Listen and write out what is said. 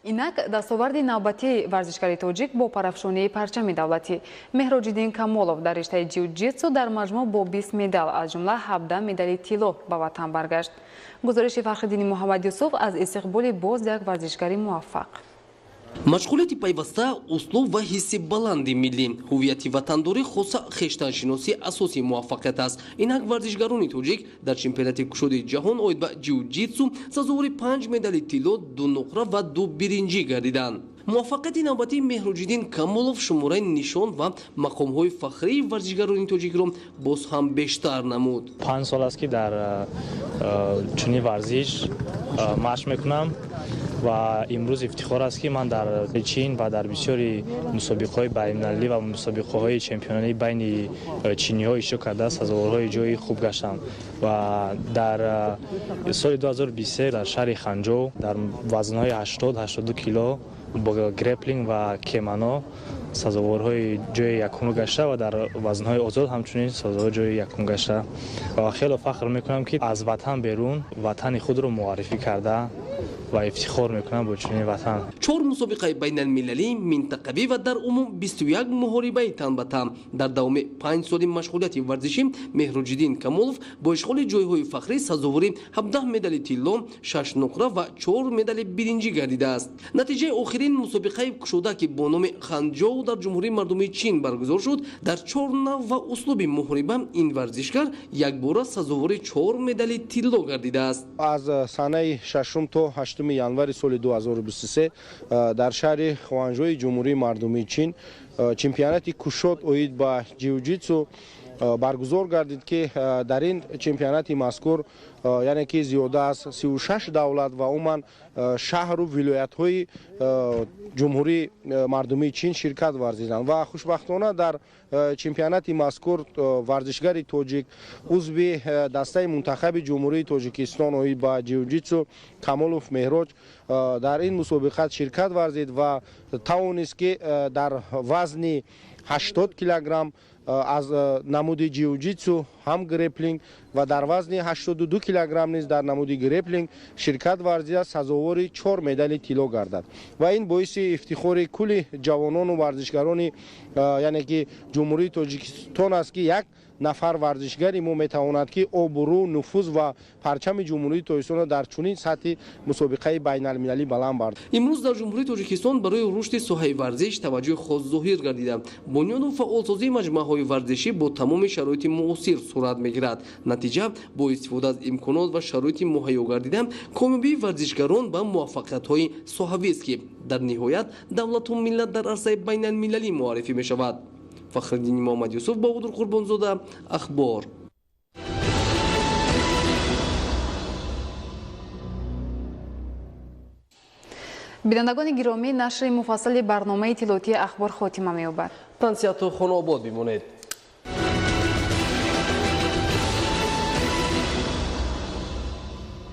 Инак дастоварди навбатии варзишгари тоҷик бо парафшонии парчами давлатӣ. Меҳроҷиддин Камолов дар риштаи ҷиу-ҷитсу дар маҷмӯъ бо 20 медал, аз ҷумла 17 медали тилло ба ватан баргашт. Гузориши Фархиддини Муҳаммадюсуф аз истиқболи боз як варзишгари муваффақ. Машғулияти пайваста, услуб ва ҳисси баланди миллӣ, ҳуввияти ватандорӣ, хоса хештаншиносӣ асоси муваффақият аст. Инак варзишгарони тоҷик дар чемпионати кушоди ҷаҳон оид ба ҷиу-ҷитсу сазовори 5 медали тилло, 2 нуқра ва 2 биринҷӣ гардиданд. Муваффақияти навбатии Меҳроҷиддин Камолов шумораи нишон ва мақомҳои фахрии варзишгарони тоҷикро боз ҳам бештар намуд. 5 сол аст, ки дар чунин варзиш машқ мекунам ва имрӯз ифтихор аст, ки ман дар Чин ва дар бисёри мусобиқаҳои байналмилалӣ ва мусобиқаҳои чемпионии байни чиниҳо иштирок карда, сазоворҳои ҷои хуб гаштам ва дар соли 2023 дар шаҳри Ханҷоу дар вазнҳои 80-82 кило бо греплинг ва кемано сазоворҳои ҷои якумро гашта ва дар вазнҳои озод ҳамчунин сазовори ҷои якум гашта ва хело фахр мекунам, ки аз ватан берун ватани худро муаррифӣ карда ва ифтихор мекунам бо чунин ватан. 4 мусобиқаи байналмилалӣ, минтақавӣ ва дар умум 21 муҳорибаи тан ба тан. Дар давоми 5 соли машғулияти варзишӣ Меҳроҷиддин Камолов бо ишғоли ҷойҳои фахрӣ сазовори 17 медали тилло, 6 нуқра ва 4 медали биринҷӣ гардидааст. Натиҷаи охирин мусобиқаи кушода, ки бо номи Ханҷоу дар Ҷумҳурии Мардумии Чин баргузор шуд, дар 4 нав ва услуби муҳориба ин варзишгар якбора сазовори 4 медали тилло гардидааст. Аз санаи 6 то 8 январи соли 2023 дар шаҳри Хуанжои Ҷумҳурии Мардумии Чин чемпионати кушод оид ба ҷиу-ҷитсу баргузор гардид, ки дар ин чемпионати мазкур, яъне ки зиёда аз 36 давлат ва умуман шаҳру вилоятҳои Ҷумҳурии Мардумии Чин ширкат варзиданд ва хушбахтона дар чемпионати мазкур варзишгари тоҷик, узви дастаи мунтахаби Ҷумҳурии Тоҷикистон оид ба ҷиу-ҷитсу Камолов Меҳроҷ дар ин мусобиқат ширкат варзид ва тавонист, ки дар вазни 80 килограмм аз намуди ҷиу-ҷитсу ҳам греплинг ва дар вазни 82 килограмм низ дар намуди греплинг ширкат варзида, сазовори 4 медали тилло гардад ва ин боиси ифтихори кулли ҷавонону варзишгарони, яъне ки Ҷумҳурии Тоҷикистон аст, ки як нафар варзишгари мо метавонад, ки обрӯ, нуфуз ва парчами Ҷумҳурии Тоҷикистонро дар чунин сатҳи мусобиқаи байналмилалӣ баланд бард. Имрӯз дар Ҷумҳурии Тоҷикистон барои рушди соҳаи варзиш таваҷҷӯҳи хос зоҳир гардида, бунёду фаъолсозии маҷмӯаҳои варзишӣ бо тамоми шароити муосир сурат мегирад. Натиҷа, бо истифода аз имконот ва шароити муҳайё гардида, комёбии варзишгарон ба муваффақиятҳои соҳавист, ки дар ниҳоят давлату миллат дар арсаи байналмилалӣ муаррифӣ мешавад. Фахриддини Муҳаммадюсуф, Бободур Қурбонзода, Ахбор. Бинандагони гиромӣ, нашри муфассали барномаи иттилоотии Ахбор хотима меёбад. Тансиҳату хонаобод бимонед.